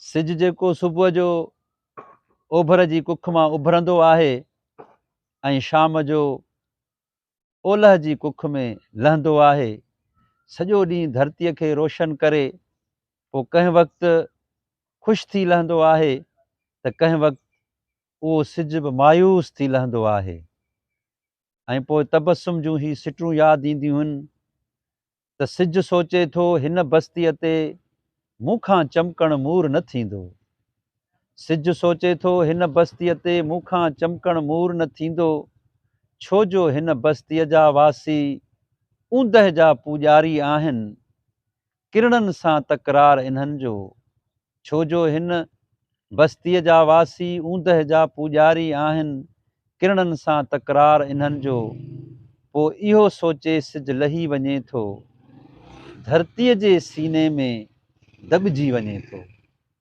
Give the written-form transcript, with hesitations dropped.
سج جيڪو صبح جو اوڀر جي ڪک مان اڀرندو آهي ۽ شام جو اولهه جي ڪک ۾ لهندو آهي، سڄو ڏينهن ڌرتيء کي روشن ڪري پوء ڪنهن وقت خوش ٿي لهندو آهي ته ڪنهن وقت اهو سج به مايوس ٿي لهندو آهي ۽ پوء تبسم جون هي سٽون ياد اينديون هن ته سج سوچي ٿو هن بستيء تي مون کان چمڪڻ مور نه ٿيندو. سج سوچي ٿو هن بستيء تي مون کان چمڪڻ مور نه ٿيندو، ڇو جو هن بستيء جا واسي اوندهه جا پوڄاري آهن، ڪرڻن سان تڪرار انهن جو. ڇو جو هن بستيء جا واسي اوندهه جا پوڄاري آهن، ڪرڻن سان تڪرار انهن جو، پوء اهو سوچي سج لهي وڃي ٿو، ڌرتيء جي سيني ۾ دٻجي وڃي ٿو.